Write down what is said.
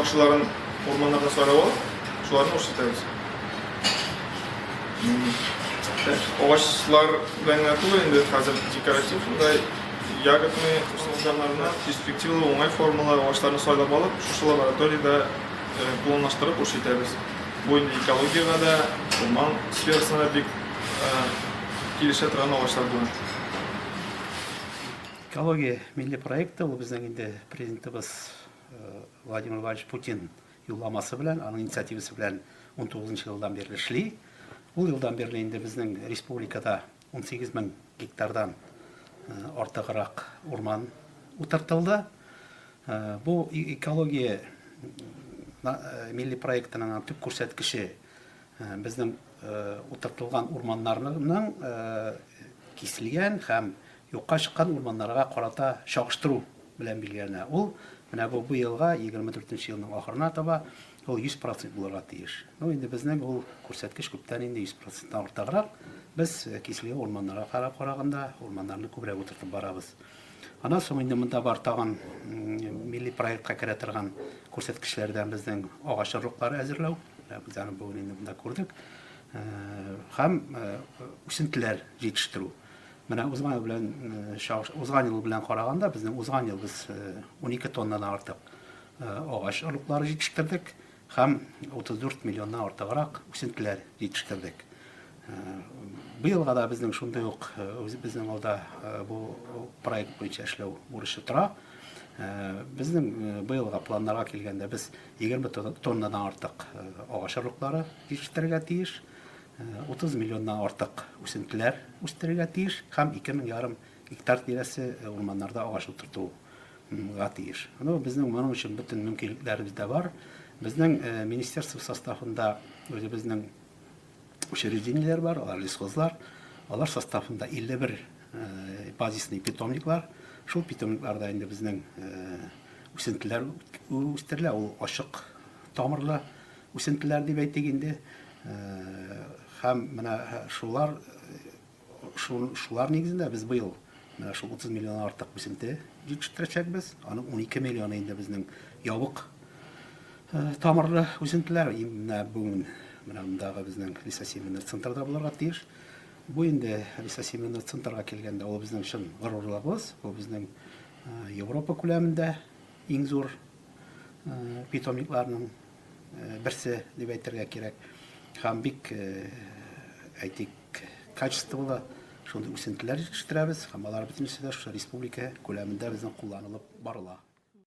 яхшыларын урманнардан сайлап алып, шуларны үрчетәбез. Агачлар белән генә түгел, инде хәзер декоратив шундай ягодный суалчаннарны, перспективалы, уңай формалы агачларны сайлап алып, шушы лабораториядә клонлаштырып үрчетәбез. Бу инде экологиягә дә, урман сферасына да бик килешә торган агачлар була. Экология милли проекты ул безнең инде президентыбыз Владимир Владимирович Путин юлламасы белән, аның инициативасы белән 19 елдан бирле эшли. Ул елдан бирле инде безнең республикада 18 мең гектардан артыграк урман утыртылды. Бу экология милли проектының төп күрсәткече безнең утыртылган урманнарның киселгән һәм юкка чыккан урманнарга карата чагыштыру белән билгеләнә. Ул менә бу быелга, 24 нче елның ахырына таба ул 100 процент булырга тиеш. Ну, инде безнең ул күрсәткеч күптән инде 100 проценттан артыграк. Без киселгән урманнарга карап караганда урманнарны күбрәк утыртып барабыз. Аннан соң инде монда бар тагын милли проектка керә торган күрсәткечләрдән безнең агач орлыклары әзерләү. Без аны бүген инде монда күрдек. Һәм үсентеләр җитештерү. Менә узган ел белән узган ел белән караганда безнең узган ел без 12 тоннадан артык агач орлыклары җитештердек һәм 34 миллионнан артыграк үсентеләр җитештердек. Быелга да безнең шундый ук безнең алда бу проект буенча эшләү бурычы тора. Безнең быелга планнарга килгәндә без 20 тоннадан артык агач орлыклары җитештерергә тиеш. 30 миллионнан артык үсентеләр үстерергә тиеш һәм 2,5 гектар тирәсе урманнарда агач утыртуга тиеш. Ну, безнең моның өчен бөтен мөмкинлекләребез дә бар. Безнең министерство составында үзебезнең учреждениеләр бар, алар лесхозлар. Алар составында 51 базисный питомниклар. Шул питомникларда инде безнең үсентеләр үстерелә, ул ачык тамырлы үсентеләр дип әйтик инде. Һәм менә шулар шулар нигезендә без быел менә шул 30 миллионнан артык үсенте җитештерәчәкбез. Аның 12 миллионы инде безнең ябык тамырлы үсентеләр. Менә бүген менә мондагы безнең лесосеменный центрда булырга тиеш. Бу инде лесосеменный центрга килгәндә, ул безнең чын горурлыгыбыз, бу безнең Европа күләмендә иң зур питомникларның берсе дип әйтергә кирәк. Һәм бик, әйтик, качестволы шундый үсентеләр җитештерәбез һәм алар бөтенесе дә шушы республика күләмендә безнең кулланылып барыла.